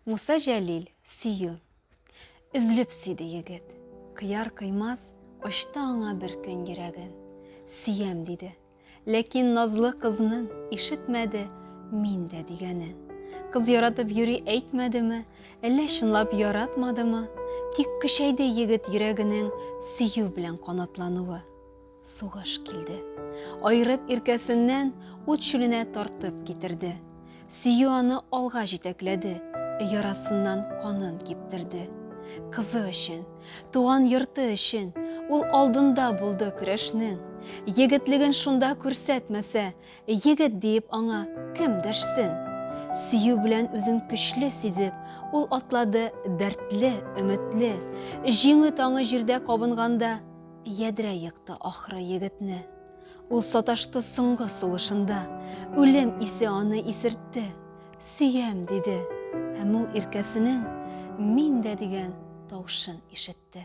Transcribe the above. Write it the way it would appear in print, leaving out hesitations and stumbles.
Муса Җәлил, сөю. Өзелеп сөйде егет. Кыяр-кыймас ачты аңа бер көн йөрәген. Сөям, диде. Ләкин назлы кызның ишетмәде мин дә дигәнен. Кыз яратып йөри әйтмәдеме, әллә чынлап яратмадымы, тик көчәйде егет йөрәгенең сөю белән канатлануы. Сугыш килде. Аерып иркәсеннән ут чүленә тартып китерде. Сөю аны алга җитәкләде, ярасыннан канын киптерде. Кызы өчен, туган йорты өчен ул алдында булды көрәшнең. Егетлеген шунда күрсәтмәсә, егет диеп аңа кем дәшсен? Сөю белән үзен көчле сизеп, ул атлады дәртле, өметле. Җиңү таңы җирдә кабынганда, Ядрә екты ахры егетне. Ул саташты соңгы сулышында. Үлем исе аны исертте. Сөям, диде. Һәм ул иркәсенең Мин дә дигән таушын ишетте.